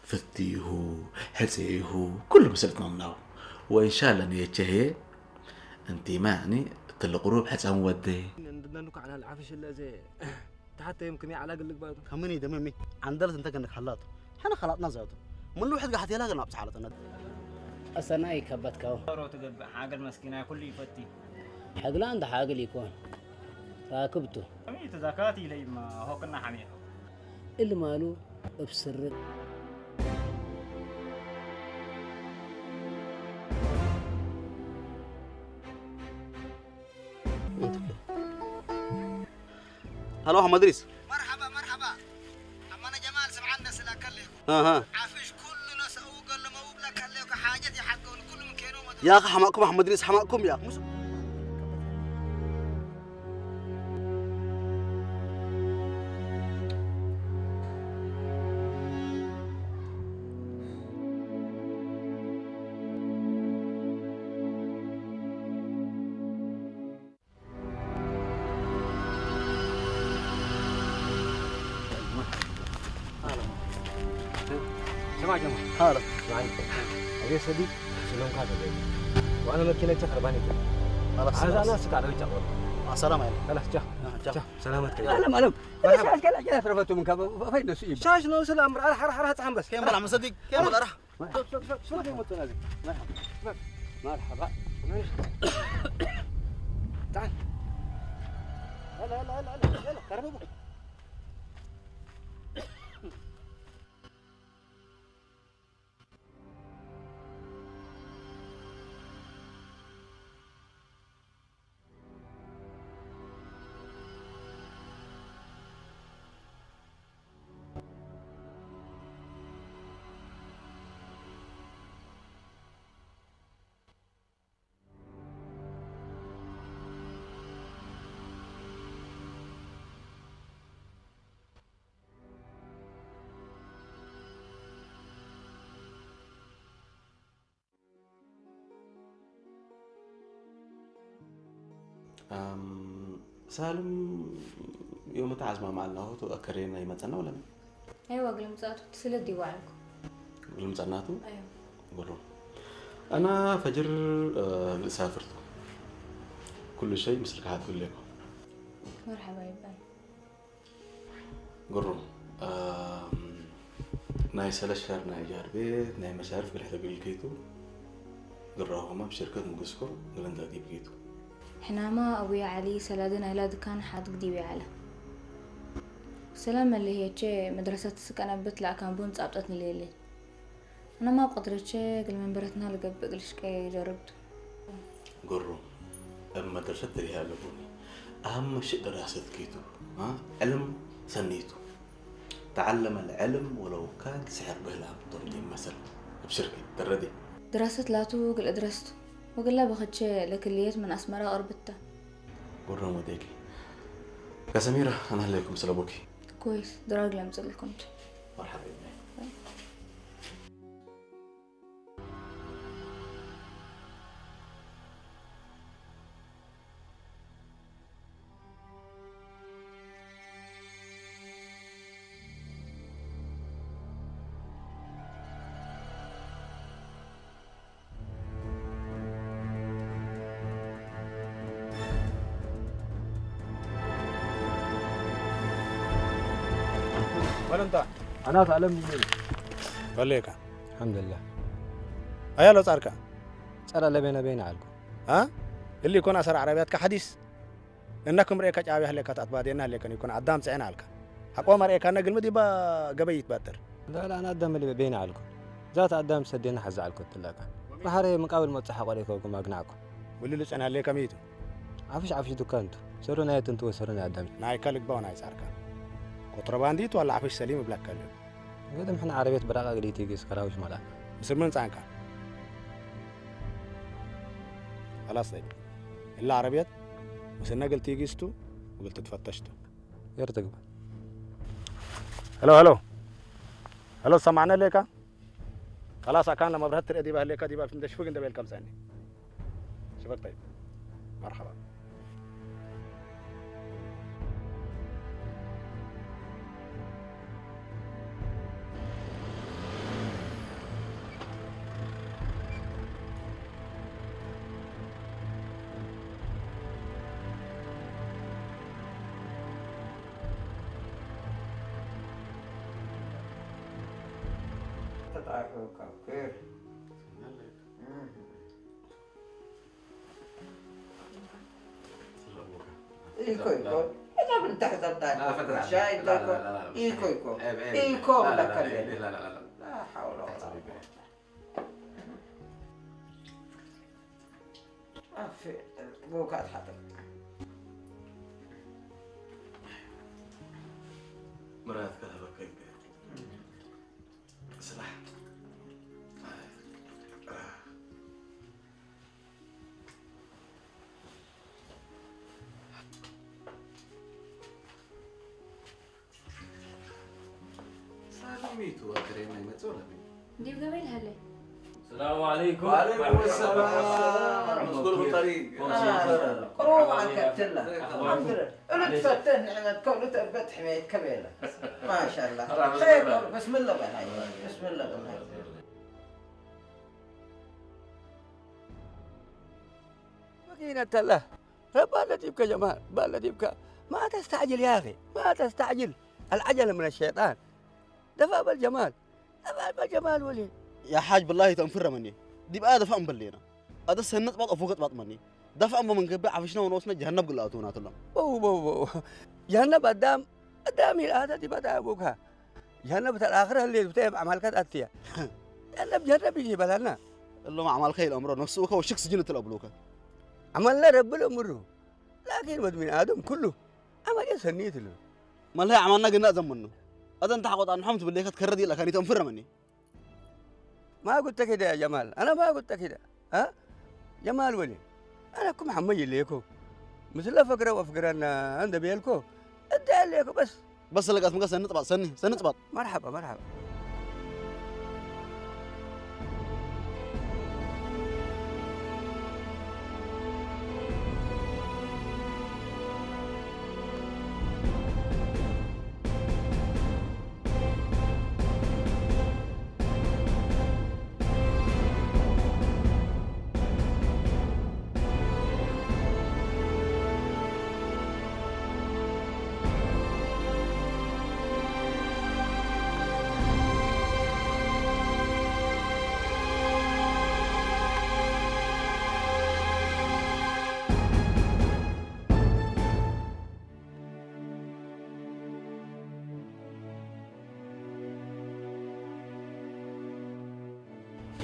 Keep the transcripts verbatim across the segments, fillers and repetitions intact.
ፍቲሁ፣ ሕጽይሁ፣ ኩሉ ምስል እትመምናው። ወእንሻለ ንየቼ ህዬ፣ እንቲመ ያኒ እትሊ ቅሩብ ሕጸን ወዴ። እንድነኑ ከዐለ ለዐፍሽ እለ እዜ ተሐተ የምክን የዐላ ግልግ ባቱ። ከምኒ ደመሚ ዐንደለት እንተ ገንክ ሐላቱ። ሕነ ከላጥና ዛቱ። ምን ልውሕድ ጋሕት የላ ገና ብጽሓለተነት። አሰናይ ከበትከው። ሮ ትገብእ ሓግል መስኪናይ ኩሉ ይፈቲ። ሐግላ እንደ ሓግል ይኮን። ራክብቱ። እሚ ተዛካቲ ለይማ ሆክና ሐሜት። እሊ ማሉ እብ ስር። ሀሎ አሕመድ ሪስ። መርሐባ መርሐባ። አማነ ጀማል ስብዓን ደስ ላከሌኩ። አሃ። ዓፍሽ ኩሉ ነሰኡ ገለመው ብለከሌኩ ሓጀት የሓገውን ኩሉ ምን ኬኖ መድረስ። ያኸ ሐማቅኩም አሕመድ ሪስ ሐማቅኩም ያኽ ሙስ። ስማ ጀማ። ሀሎ። ስማኒ። አቤት ሰዲቅ፣ ስለምካ ተገኝ። ዋና መኪና ቸክ አርባኒ ጀማ። ሀላስ አዛ ሰላም። ናስ ካለው ጨቆ። ሰላም አይደል? ሀላስ ቻ። ቻ። ቻ። ሰላመት ከ። አለም አለም። መርሐባ። ሻሽ ከላ ጀላ ተረፈቱ ምን ከበ ፈይ ነሱ ይብ። ሻሽ ነው ስለ አምር አልሐራ ሐራ ጻንበስ። ከየም በላ መሰዲቅ፣ ከየም በላ። መርሐባ። تعال. هلا، هلا، هلا، هلا، هلا، قربوا. አም፣ ሳልም ዮምተ ዐዝማ መዓልናሁ ቱ አከሬነ ይመጸና ወለምን? አይወ፣ እግል ምጽአቱ ትስልት ዲቡ ዐልኩ። እግል ምጸናቱ? አይወ። ብሩ። አና ፈጅር፣ እ፣ ልእሳፍር ቱ። ኩሉ ሸይ ምስልከ ሐትግሌኮ። መርሐባ ይባል። ግሩም። አም፣ ናይ ሰለስ ሸህር ናይ እጃር ቤት ናይ መሳርፍ ግልሕ ተግልኪቱ። ግራሆመ እብ ሽርክት ምጉስኮ እግል እንተ ዲብኪቱ። ሕናማ አቡየ ዐሊ ሰላዲ ናይላ ድካን ሓድግ ዲቤ ዐለ። ሰላም መለህየቼ መድረሰት ስቀ ነብት ለአካን ቡን ጻብጠት ንሌሌ። አነ ማ ቀድረቼ እግል መንበረትና ልገብእ እግል ሽቀየ ጀርብቱ። ግሩም። እብ መድረሰት ትርሂ አለቡኒ። አህም ሽእ ደራሰትኪቱ፣ አ፣ ዕልም ሰኒቱ። ተዐለመ ለዕልም ወለው ካን ስሕር ብህል አብቶም ዲብ መሰል። እብ ሽርኪ፣ ተረዲ። ድራሰት ላቱ እግል እድረስቱ። ወግላ በክቼ ለክልየት ምን አስመረ አቅርብተ። ግሩም ወዴኪ። ያ ሰሚራ፣ አነ ህሌኩም ስለቡኪ። ኮይስ፣ ድራግ ለምጽልኩም። መርሐባ። ወለንታ። አናት አለም። ወሌካ። አልሐምዱሊላህ። አያሎ ጻርካ። ጸረ ለቤነ ቤነ አልኩ። አ? እሊ ይኮን አሰር ዐረብያትከ ሐዲስ? እነክም ርኤከ ጫቢ ህሌከ ተአትባዴና ህሌከን ይኮን አዳም ጽዕነ አልከ። ሐቆ መርኤካነ ግልሚ ዲባ ገበይ ይትባደር። ላላ አነ አዳም ልቤ ቤነ አልኩ። ዛት አዳም ሰዴና ሐዘ አልኩ ትለቀ። በሐሬ ምቃብል ሞጽእ ሐቆ ሌከኩም አግናዕኩ። ወሊ ልጽዕነ ህሌከ ሚቱ? ዐፍሽ ዐፍሽ ዱካን ቱ። ሰሩ ናይ ትንቱ ወሰሩ ናይ አዳም። ናይከ ልግባው ናይ ጻርከ። ኮትረባንዲት ወላ ዐፍሽ ሰሊም እብለከ ልብ። ግድም ሕነ ዐረብየት ብራቅ እግል ኢቲጊስ ከራውሽ መልአ። ምስል ምን ጻንካ? ኸላስ ዘይድ። እለ ዐረብየት ምስልነ እግል ቲጊስ ቱ ወእግል ትትፈተሽ ቱ። የር ትግበእ። ሄሎ፣ ሄሎ። ሄሎ፣ ሰማዕነ ሌካ? ኸላስ አካን ለመብርሀት ትርኤ ዲበ ህሌከ ዲበ ፍንተ ሽፍግ እንደ ቤልከ ምጸአኒ። ሽፈግ ጠይብ። መርሐባ። አርሑከ ኬር። እህ። ኢኮ፣ ኢኮ። እዛ ብንተ ሕሰብታ። لا، فترة. ሻይ لا، لا، ተኮ። لا، لا، لا، لا. ኢኮ፣ ኢኮ። عيب، عيب، ኢኮ عيب. ብለከ لا، لا، لا، لا، لا، لا، لا. لا حول ولا قوة. አፌ፣ ቦካት ሐጥር። ምራትከ ሀበከ ስላሕ። ሳልም ቱ አክሬ ማይመጽእ ወለሚ? ዲብ ገበይ ለሀለ። ሰላሙ ዐለይኩም። ወዐለይኩም ሰላም። መስጉር ብጠሪቅ። ቁሩብ አልከትላ። አልሐምዱሊላህ። እሉ ትፈተን ንዕመት ከሉ ተበት ሕሜት ከቤላ። ማሻአላህ። ኸይር፣ ብስምላህ በል። ብስምላህ በል። መኪነተላህ። ባለ ዲብከ ጀማል፣ ባለ ዲብከ። ما تستعجل يا أخي، ما تستعجل. العجلة من الشيطان. دفع بالجمال، دفع بالجمال ولي. يا حاج بالله تنفر مني. ዲብ አደፋ እምበሌና። አደ ሰነት ባጥ አፉ ገጥ ባጥ መኒ። ደፍዐን በመንገብእ ዐፍሽነ ወኖስነ ጀሀነብ ግልአቱ ናትሎም። በው፣ በው፣ በው። ጀሀነብ አዳም፣ አዳም ይልአተ ዲብ አዳም አቡካ። ጀሀነብ ተልአክረ ህሌት ብተ እብ ዐማልከ ተአትየ። ጀሀነብ፣ ጀሀነብ ይበላና። እሎም ዐማልከ ኢለአምሮ ነፍስኡከ ወሽክ ስጅን እት ለአብሉከ። ዐመልነ ረቢ ለአምሩ። ላኪን ወድ ምን አደም ኩሉ ዐመልየ ሰኒ እትሉ። መልሀይ ዐማልና ግና ዘመኑ። አደ እንተ ሐቆ ጣንሖም ትብሌከ ትከረ ዲለካኒ ተንፍረ መኒ። ما قلت كده يا جمال، أنا ما قلت كده. ها؟ جمال ولي، أنا كم حمي ليكو. مثل فقرة وفقرنا عند بيلكو. أدعي ليكو بس. بس لقيت مقص سنة طبعا، سنة، سنة طبعا. مرحبا، مرحبا.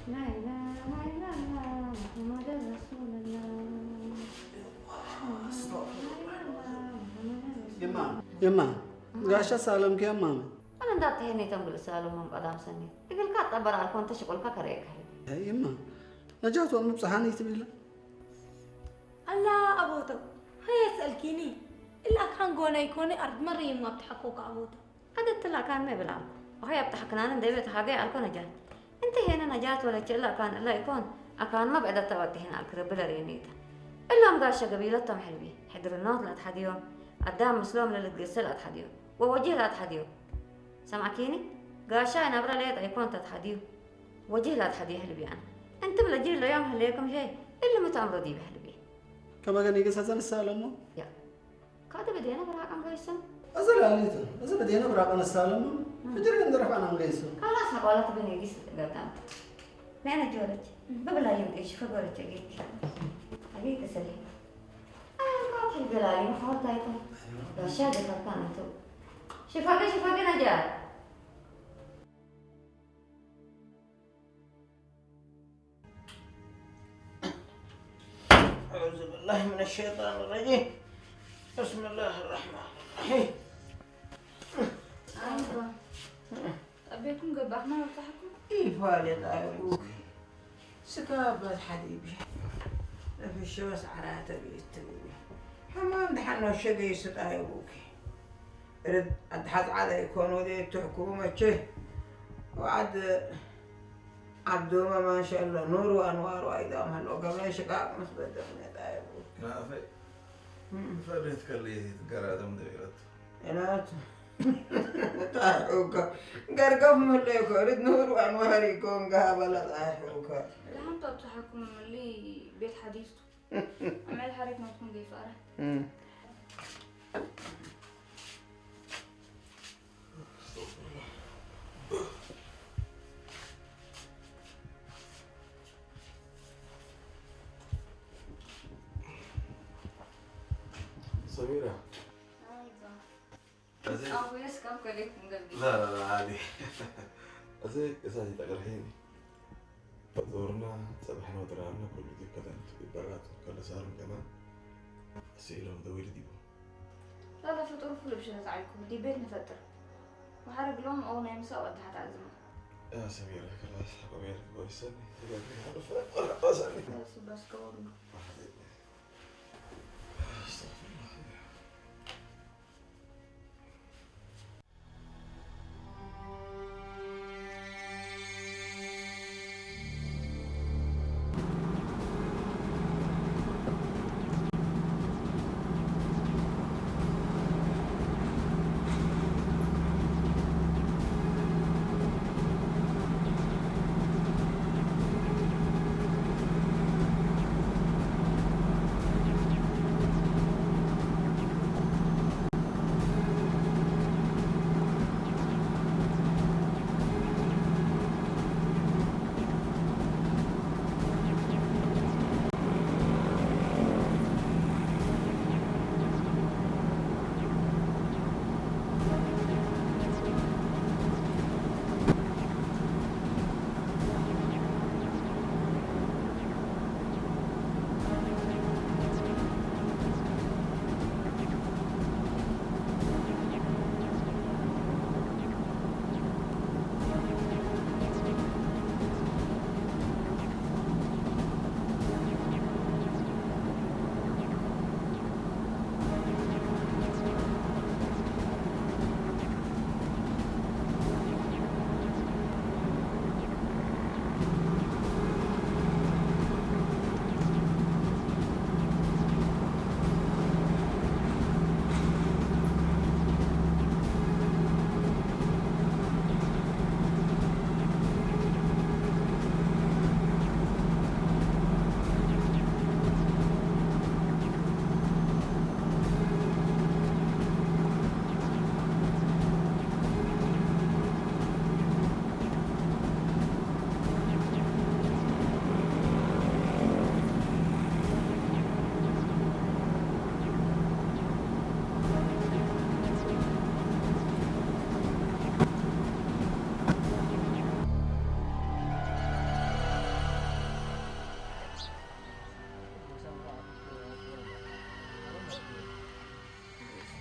لا إله إلا الله محمد رسول الله. የማ፣ የማ፣ ጋሻ ሳለምከ የማመ። አነ እንዳትሄኔ ተንብል ሳለሞም ቀዳም ሰኒ። እግልካ ጠበር አልኮን ተሽቁልካ ከረኤካ። የማ፣ ነጃት ወምብጽሓኒ ትብለ። አላ አቦተው፣ ሀየ ሰአልኪኒ። እላ ካን ጎነ ኢኮኒ አርድ መሪ የማ ብትሐኮከ አቦተው። አደትለ አካንመ እብል አልኩ። ወሀይ አብ ተሐክናነ እንዴ ቤት ሀገይ አልኮ ነጃት። እንተ ሄነ ነጃት ወለቼ እለ አካን እለ ኢኮን፣ አካንመ ብዕደተ ወድ ሄነ አልክ ረቢ ለሬኔተ። እሎም ጋሸ ገቢለቶም ሕልቢ፣ ሕድርኖት ለአትሐድዮም፣ አዳም ምስሎም ለልትገሰ ለአትሐድዮ፣ ወወጅህ ለአትሐድዮ። ሰምዐኪኒ? ጋሻይ ነብረ ሌጠ ኢኮን ተትሐድዩ፣ ወጅህ ለአትሐድዮ ሕልቢ አነ። እንትም ለጅል ለዮም ህሌክም ሄ፣ እሊ ሚ ተአምሮ ዲበ ሕልቢ። ከመ ገኒግስ አዘ ንሳለሞ? ያ። ካተ በዴነ ብራቅ አንገይሶ። አዘ ለአሌተ፣ አዘ በዴነ ብራቅ አንሳለሙ፣ ፍጅር እንደ ረፍዐን አንገይሶ። ካላስ ሐቋላት በኔጊስ ገጣም። ሜነ ጆረች፣ በብላየም እሽ ፈጎረች ጌት። አጌት ስለ። አይ፣ ካት ይገላሊ፣ ሐወት አይተ። ጋሻ ገፈታ ነቱ። ሽፋገ፣ ሽፋገ ነጃ። أعوذ بالله من الشيطان الرجيم. بسم الله الرحمن الرحيم. አባ፣ አቤኩም ገባህና ወጣህኩም? ኢፋሌት አይቡክ። ስካበት ሐዲብ። ለፍሾስ ዐራተ ቤት ትብሉ። ሐማም ደሐን ወሸገ ይስጥ አይቡክ። እርድ አድ ሐዝ ዐለ ኢኮን ወዴቱ ሕኩመቼ ወዐድ ዐብዶመ ማንሸአለ ኑር ወአንዋር ወአይዳም ሀሎ ገበይ ሽቃቅ መስበደም ነጣይቡ። ናፈ እም። ፈቤት ከሊ ትገራደም ደቢረቱ። እላቱ ጣሑከ ገርገፍ ምለኮ እርድ ኑር ወአንዋር ኢኮን ጋበለ ጣሑከ። ለሐምቱ አብጽሐኩም እሊ ቤት ሐዲስ ቱ። አምዕል ሐሬት ናትኩም ገይፈ አረ። እም። ሰሚራ። አይዋ። አዜ አቡዬ እስካብ ከሌኩም ገብቼ። ላ፣ ላ፣ ላ፣ አሊ። አዜ እሳት ይጠቅርሄኒ። ፈጦርና ጸብሕና ወድራርና ኩሉ ዲብ ከተንቱ ይበራቱ። ከለ ሳርም ከማን አስኢሎም ደወይል ዲቡ። ላላ፣ ፈጦር ኩሉ ብሸነት ዐልኩም። ዲብ ቤት ንፈጥር። ወሐረግ ሎም አው ናይ ምሳእ ወዳሐት አዝመ። ያ ሰሚራ፣ ከላስ ሐቆ ቤት ወይሰኒ። ተገብሪ ሐርፈ ወራሰኒ። በስ፣ በስ፣ ከወሩ።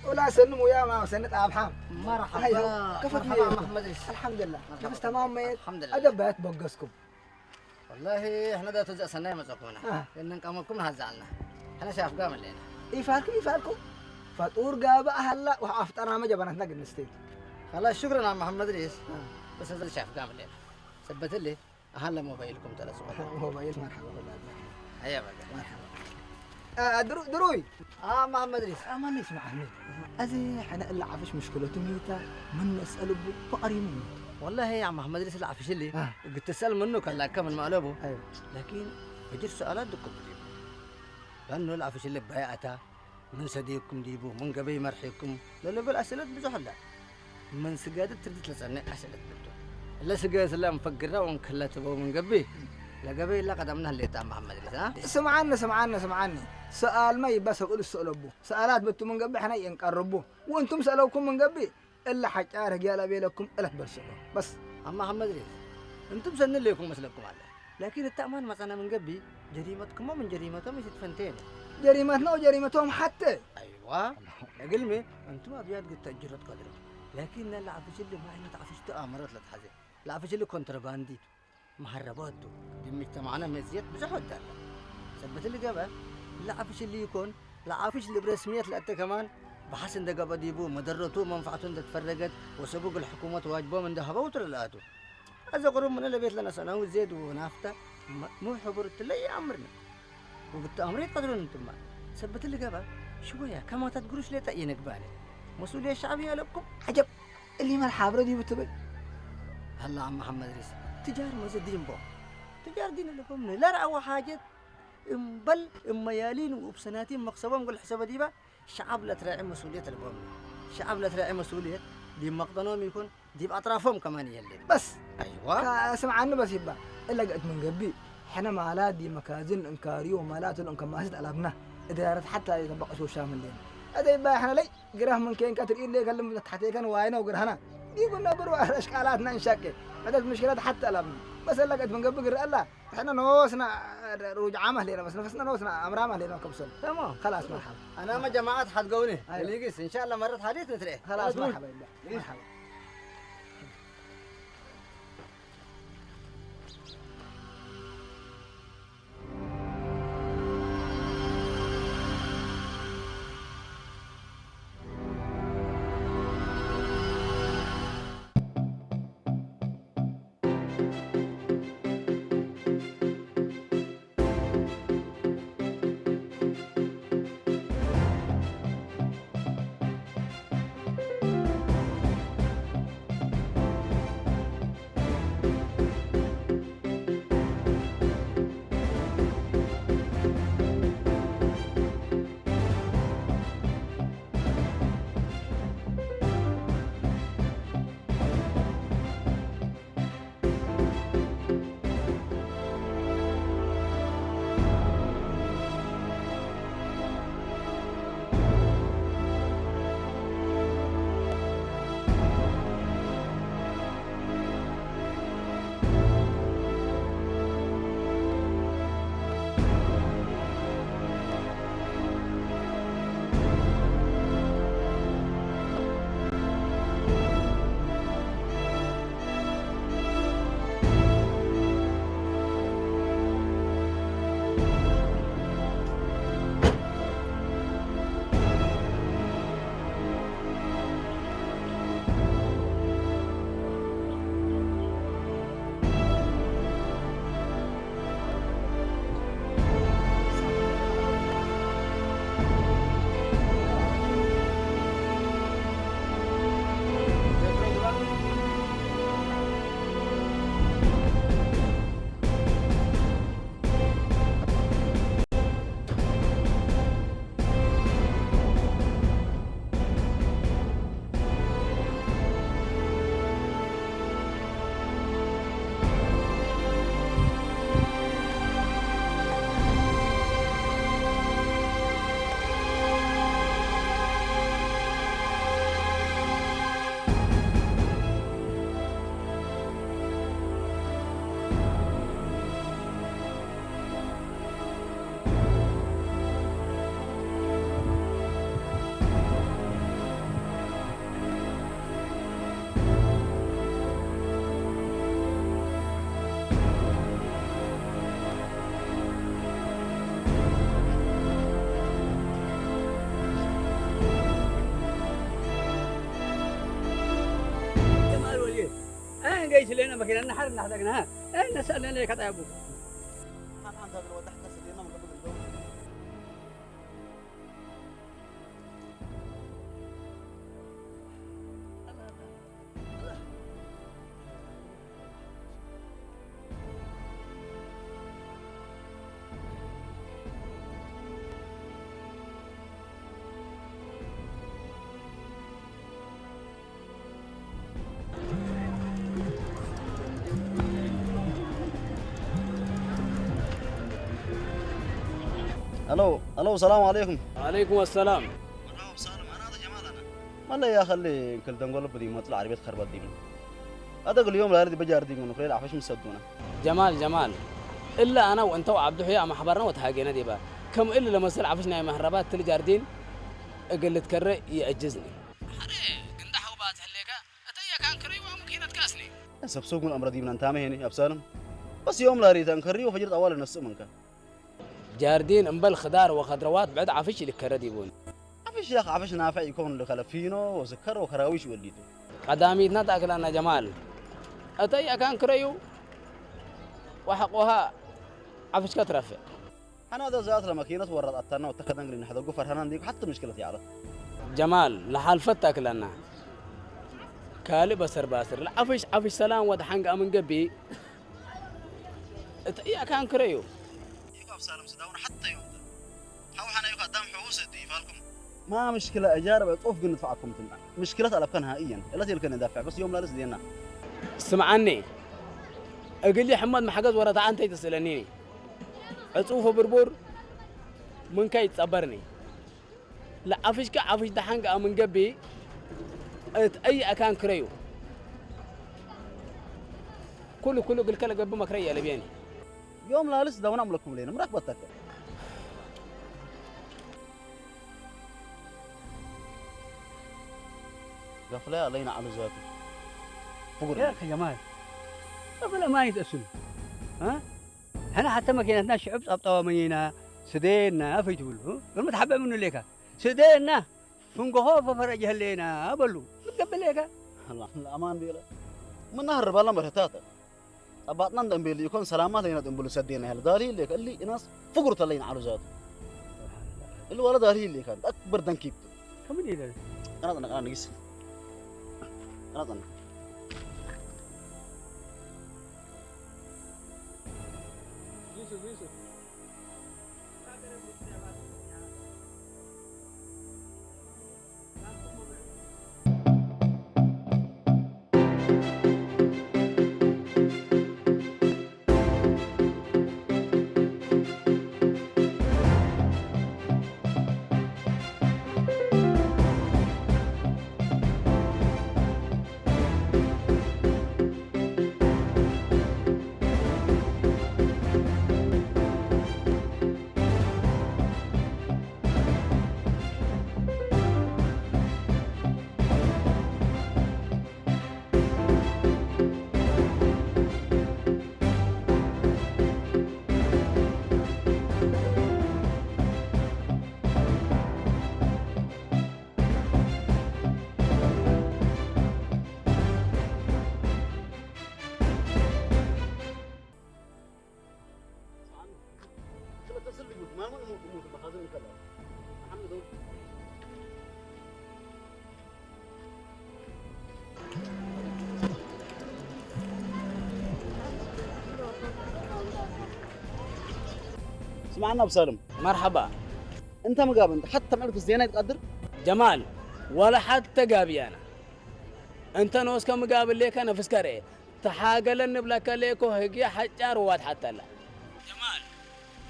ወላ ሰኒ ሙያ ማ ሰኒ ጣብሓ። መርሐባ። አይዋ፣ ከፈት መርሐባ መ-፣ መሐመድ ሪስ። አልሐምዱሊላህ። መርሐባ። ከፍስ ተማም መየት። አልሐምዱሊላህ። አደባየት በገስኩም። ወላሂ፣ እሕነ ዳቱ ዘእሰናይ መጸኩምና። አ። እንንቀመኩም ነሐዛልና። ሕነ ሻፍጋም እሌና። ኢፋልኩም፣ ኢፋልኩም። ፈጡር ጋብእ ሀላ ወአፍጠራመ ጀበናትና ግንስቴት። ኸላስ፣ ሹክረን አብ መሐመድ ሪስ። አ። በስ እዘ ሻፍጋም እሌና። ሰበት እሊ፣ አሀለ ሞባይልኩም ተለጽወ። ሞባይል መርሐባ ወላድ መርሐባ። አያ በቃ። መርሐባ። አ፣ ድሩ-፣ ድሩይ። አ፣ መሐመድ ሪስ። አ፣ ማን ይስማዕ አህመድ? አዜ ሕነ እለ ዐፍሽ ምሽክለቱ ሚታ ምን ነስአል እቡ ፈቀሪ ምኑ። ወላሂ ያ መሐመድ ሪስ ለዐፍሽ እሊ አ። እግል ትሰአል ምኑ ከላከ ምን ማለቡ። አይዋ። ላኪን ፈጅር ሰአላት ድቁብ ዲቡ። ለአኑ ለዐፍሽ እሊ ባይ አታ ምን ሰዴኩም ዲቡ፣ ምን ገበይ መርሒኩም ለልብል አስእለት ብዞሕ ህለ። ምን ስጋደት ትርድት ለጸንዕ አስእለት ብቱ። እለ ስጋደት እለ እንፈግራ ወእንክለ ትበው ምን ገብእ፣ ለገበይ እለ ቀደምነ ህሌት አብ መሐመድ ሪስ፣ አ? ስምዓኒ፣ ስምዓኒ፣ ስምዓኒ። ሰአልመ ይበ ሰብኡል እሰእለቡ። ሰአላት ብቱ ምን ገብእ ሕነ ይእንቀርቡ። ወእንቱም ሰአለውኩም ምን ገብእ፣ እለ ሐጫር ህግየ ለቤለኩም እለ ትበልስኦ። በስ። አማ ሐመድ ሪስ፣ እንቱም ሰኒ ሌኩም መስለኩም አለ። ላኪን እተ አማን መጸነ ምን ገብእ፣ ጀሪመትኩሞ ምን ጀሪመቶም ኢትትፈንቴነ። ጀሪመትነ ወጀሪመቶም ሐቴ። አይዋ። እግልሚ፣ እንቱም አብያት ግድ ተእጅረት ቀድሮ። ላኪን ለዐፍሽ እሊ ማ አይነት ዐፍሽ ቱ አመረት ለትሐዜ። ለዐፍሽ እሊ ኮንትረባንዲ ቱ። መሀረቦት ቱ። ዲብ ምጅተማዕነ መዝየት ብዞሕ ወዳለ። ሰበት እሊ ገብአ፣ እለ ዐፍሽ እሊ ኢኮን፣ ለዐፍሽ ልብ ረስምየት ለአተ ከማን፣ በሐስ እንደ ገብአ ዲቡ፣ መደረቱ ወመንፈዐቱ እንደ ትፈረገት፣ ወሰቡ እግል ሕኩመት ዋጅቦም እንደ ሀበው ቱ ለለአቱ። አዘ ቅሩብ ምነ ለቤት ለነሰአናሁ ዜድ ወናፍተ፣ ም-፣ ሙ ሕቡር እትለ ኢአምርነ። ወብትአምሩ ኢትቀድሩን እንቱመ። ሰበት እሊ ገብአ፣ ሽወያ ከማታት ግሩሽ ሌጠ ኢነግባነ። መስኡልየት ሸዕብየ አለብኩም። ዐጀብ! እሊመ ለሓብረ ዲቡ ትብል? ሀላ አም መሐመድ ሪስ፣ ትጃር መዘ ዲን ቦም። ትጃር ዲን ለቦም ለረአወ ሓጀት እምበል እብ መያሊን ወእብ ሰናቲም መክሰቦም እግል ሕሰበ ዲበ፣ ሸዐብ ለትረዔ መስኡልየት ለቦም። ሸዐብ ለትረዔ መስኡልየት ዲብ መቅደኖም ኢኮን፣ ዲብ አጥራፎም ከማን የህሌት። በስ። አይዋ። ከስምዓኒ በስ ይባ፣ እለ ገእት ምን ገብእ፣ ሕነ ማላት ዲብ መካዝን እንካርዩ ወማላት እሉ እንከማስት አላብና፣ እዳረት ሐታ ኢጠበቀ ሾሻም ህሌነ። አደይ ባይ ሕነ ለይ ግራህ ምን ኬንከ ትርኢት ሌከ ልም ተሐቴከን ዋይነ ወግርሃና ዲብ ነብር ወአሽቃላትና እንሻቄ። ዕደት ምሽክለት ሐተ አላብኒ። በሰለቀት ምን ገብእ ግር አላ። ሕነ ኖስና ሩጅዓም አህሌና፣ በስ ነፈስና ኖስና አምራም አህሌና ከብሰል። ተማም። ከላስ መርሐባ። አናመ ጀማዐት ሐድገውኒ። አይዋ። እሊጊስ እንሻአላ መረት ሐዲት ንትርኤ። ከላስ መርሐባ ይላ። መርሐባ። ጀማል ወልዬ፣ አይ፣ እንገይስ ለነ መኪና ነሐር እናሕዘግናሃ። አይ፣ ነሰአለነ ከጣያቡ። አሎ፣ አሎ፣ ሰላም ዐለይኩም። ወዐለይኩም አሰላም። መርሐባ ሳልም፣ አና አተ ጀማል አና። መለያ ኸሊ እንክል ደንጎል ብዲ መጽል ዐረብየት ከርበት ዲብን። አደግ ልዮም ላሊ ዲበ ጃርዲን ወንክሬ ለዐፈሽ ምሰዱነ። ጀማል፣ ጀማል፣ እለ አነ ወእንተ ወዐብዱ ሕያ አመ ሐበርነ ወተሃጌነ ዲበ። ከም እሊ ለመስል ዐፈሽ ናይ መህረባት ትል ጃርዲን እግል ልትከሬ ይአጅዝኒ። ሐሬ፣ ግንዳሕ ውባት ህሌከ፣ እተየ ካን ክርዩ ወሙኪነት ከአስኒ። ሰብ ሱግ ምን አምረ ዲብነ እንታመ ሄኒ፣ አብሳልም። በስ ዮም ላሊ ተንከርዩ ወፈጅር ጠዋል ነስእ ምንከ። ጃርዲን እምበል ክዳር ወከድረዋት ብዕድ ዐፍሽ ኢልከረ ዲቡን። ዐፍሽ ያክ ዐፍሽ ናፍዕ ኢኮን ልከለ ፊኖ ወስከር ወከራዊሽ ወሊቱ። ቀዳሚትና ተአክላና ጀማል። እተይ አካን ክረዩ ወሐቆሃ ዐፍሽከ ትረፍዕ። ሐናደ ዛት ለመኪነት ወረት አተና ወተከደንግ ልንሐደጉ ፈርሃና እንዲኩ ሐቲ ምሽክለት ያዕለት። ጀማል ለሐልፈት ተአክላና። ካልእ በሰር ባስር ለዐፍሽ ዐፍሽ ሰላም ወድ ሐንግ አምን ገቢ። እት ኢአካን ክረዩ። ኢኮ አብሳልም ስዳውን ሐተ ዮም ተ። ሐው ሐነ ኢኮ አዳም ሕዉስ እቱ ይፋልኩም። ማ ምሽክለ እጃር በጡፍ ግን ንድፈዐኩም ትምጣ። ምሽክለት አለብከ ነሃኢየን። እለት ኢልከ ንዳፍዕ በስ ዮም ላልስ ዜና። ስምዓኒ። እግሊ ሕመድ መሕገዝ ወረታ አንተ ይትስእለኒኒ። ዕጹፍ ብርቡር ምንከ ይትጸበርኒ። ለዐፍሽከ ዐፍሽ ደሐን ገአ ምን ገብእ፣ እት አይ አካን ክረዩ። ኩሉ ኩሉ እግልከ ለገብእ መክረይ የለብየኒ። ዮም ላልስ ደውነ አምለኩም ሌነ ምራክ በተከ። ገፍለ አለይነ ዐሉ ዛቱ። ፍጉር ያ አኺ ጀማል፣ ገፍለ ማይት አስሉ፣ አ? ሕነ ሐተ መኪነትና ሽዕብ ጸብጠዋ መኔና፣ ስዴና ፈይትብሉ፣ እ? እግል መትሐበ ምኑ ሌከ። ስዴና ፍንጎሆ ፈፈረጅ ህሌና በሉ። ምትገብእ ሌከ። ለአማን ቤለ። ምን ነህር ባለ መርህታተ። ጸባጥና እንደ እምቤል ኢኮን ሰላማት ለይነት እምብሉ ሰዴና ያለ ዳልሂ ሌከ። እሊ እናስ ፍጉር ተለይን ዐሉ ዛቱ። እሊ ወለ ዳልሂ ሌከ። አክበር ደንኪብ። ከምን ይላል? ቀናጽና፣ ቀና ንጊስ። ቀናጽና። ስምዐና አቡ ሳልም። መርሐባ። እንተ ምጋብ እንተ ሐተ ምዕል ክስዴናይ ትቀድር? ጀማል፣ ወለ ሐተ ጋብያና። እንተ ኖስከ ምጋብ ሌከ ነፍስከ ርኤ። ተሓገለን ንብለከ ሌኮ ህግየ ሐጫር ዋት ሐተለ። ጀማል፣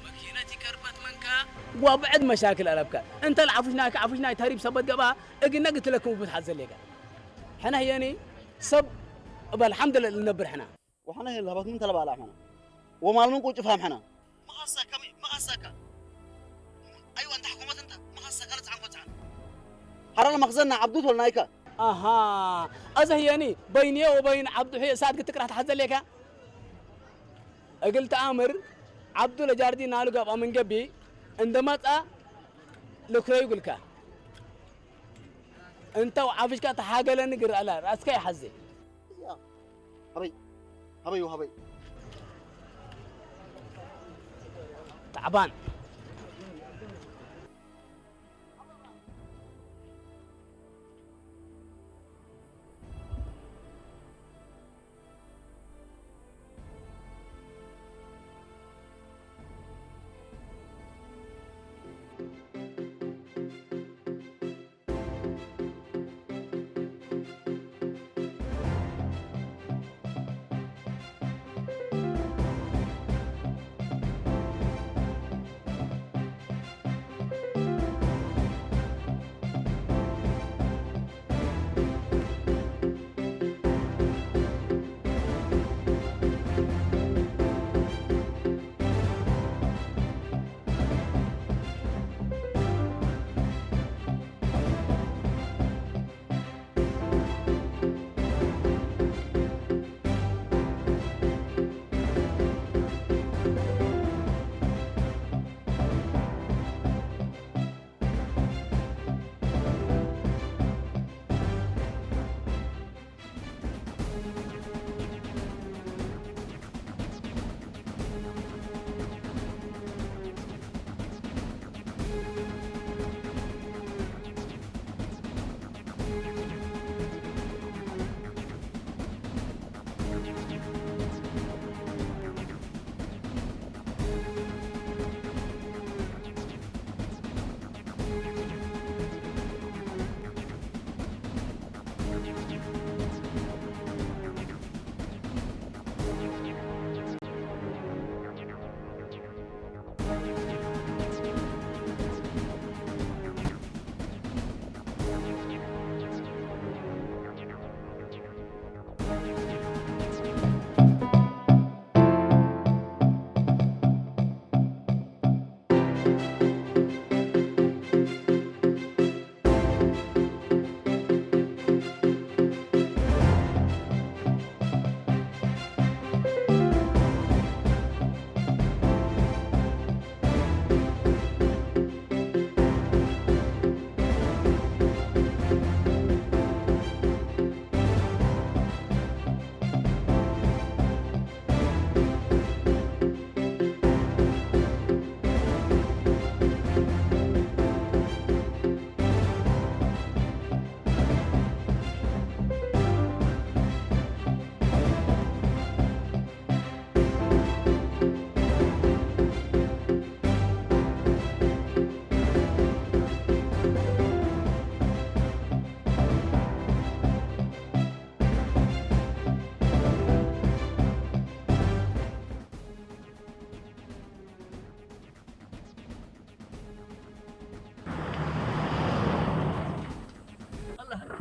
መኪነት ይቀርበት መንከ ወብዕድ መሻክል አለብከ። እንተ ለዐፉሽናከ ዐፉሽናይ ተሪብ ሰበት ገብአ፣ እግልነ ግትለክሙ ብትሐዘ ሌከ። ሕነ ህየኒ ሰብ እብ አልሐምድለ ልነብር ሕነ። ወሐነ ህይ ለሀበት ምን ተለባላዕ ሕነ። ወማል ምን ቁጭ ፋም ሕነ። መኸሰከ ሚ-፣ መኸሰከ። አይወ፣ እንተ ሕኩመት እንተ፣ መኸሰከ ለጸዕንኮ ጸዕን። ሐረ ለመክዘና ዐብዱ ቶልናይከ። አሃ፣ አዘ ህየኒ በይንየ ወበይን ዐብዱ ሕየ እሳት ክትቅረህ ተሐዘ ሌከ። እግል ተአምር ዐብዱ ለጃርዲ ናሉ ገብአ ምን ገብእ፣ እንደ መጽአ ልክረዩ እግልከ። እንተ ወዐፍሽከ ተሓገለኒ ግር አለ፣ ረአስከ ይሐዜ። ሀበይ፣ ሀበይ ወሀበይ። ተዕባን።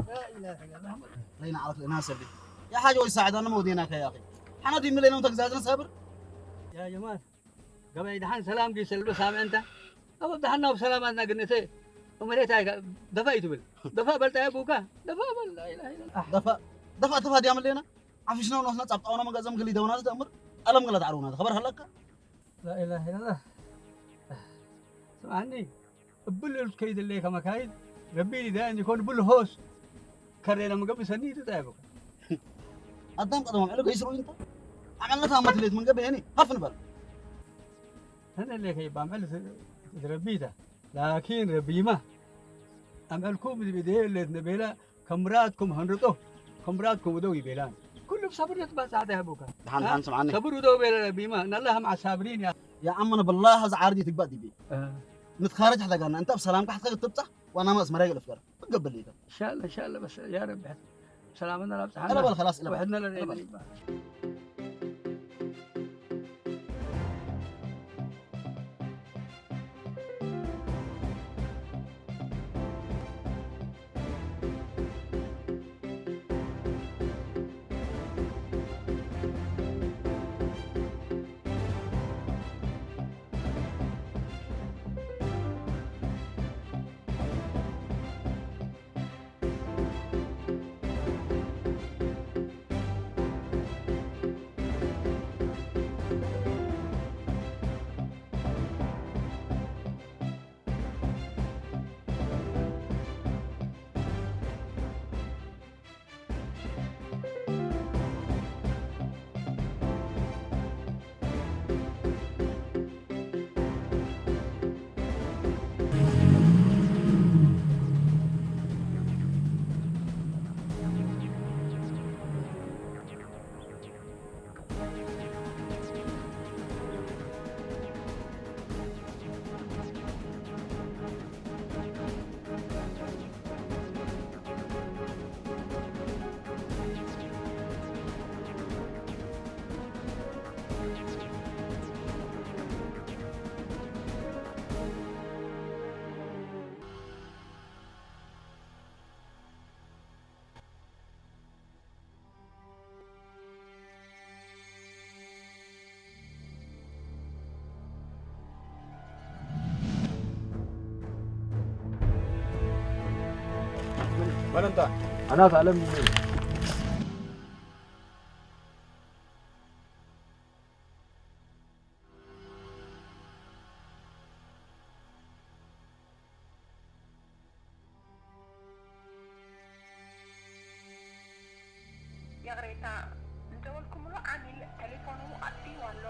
لا إله إلا الله. ለይነ ዐለት ለናሰ እሊ። ያ ሓጅ ወይ ሳዕድ፣ አነ መውዴናከ ያ አኺ። ሐነ ዲብ ሚ ለይነ ተግዛዝነ ሳብር። ያ ጀማል፣ ገበይ ደሐን ሰላም ጊሰ ልበ ሳምዕ እንተ። አወ ደሐን ነው ሰላም አድና ግንእተ። እመሬት አይከ ደፋ ኢትብል። ደፋ በልጣ ያ ቡካ። ደፋ በል። ላ ኢላሃ ኢለላህ። ደፋ፣ ደፋ፣ ደፋ ዲያም ለይነ። አፍሽነው ኖስነ ጸብጣውነ መገዘም ግሊ ደውናት ተአምር። አለም ገለት ዐሩናት። ኸበር ሀለከ? ላኢላሀ ኢለላህ። ስምዐኒ፣ እብል እልቱ ከይድ እለ ከመካይድ ረቢ ሊዳየን ኢኮን፣ እብል ሆስ ከሬ ለምገብእ ሰኒ ትጠየቁ። አዳም ቀደም አምዕል ገይስ ሩይ እንተ አመልነት አመት ሌት ምን ገብእ የኒ ሀፍ ንበል። ሰኒ እለ ከይብ አምዕል ረቢተ፣ ላኪን ረቢማ አምዕልኩም ዲብ እዴ ሌት ነበላ ከምራትኩም ሀንርጦ፣ ከምራትኩም ውደው ይቤላን። ኩሉ ብሰብር ለትባጻሕ ደሀቡከ። ደሓን፣ አ? ደሓን፣ ስምዓኒ። ሰብር ውደው ቤለ ቢማ፣ እነ አላህ መዐ ሳብሪን ያ። ያ አመነ ብላህ፣ እዛ ዓርዲ ትግባእ ዲቤ። አ። ንትካረጅ ሐተ ጋና፣ እንተ ብሰላምከ ሐትከ ትብጻሕ፣ ወአናመ አስመራይ ልፍገር። ትገበል ይተ። ኢንሻአላህ፣ ኢንሻአላህ፣ በስ ያ ረቢ፣ ሰላምና ላብጽሐና። ቀለበል፣ ኸላስ፣ ቀለበል። ወሕድና ለሌለ ቀለበል። ይባል። መን እንተ? አናት አለም። ይቅሬታ፣ ዝደወልኩምሉ ዓሚል ተሌፎኑ አጥፊኡ ኣሎ።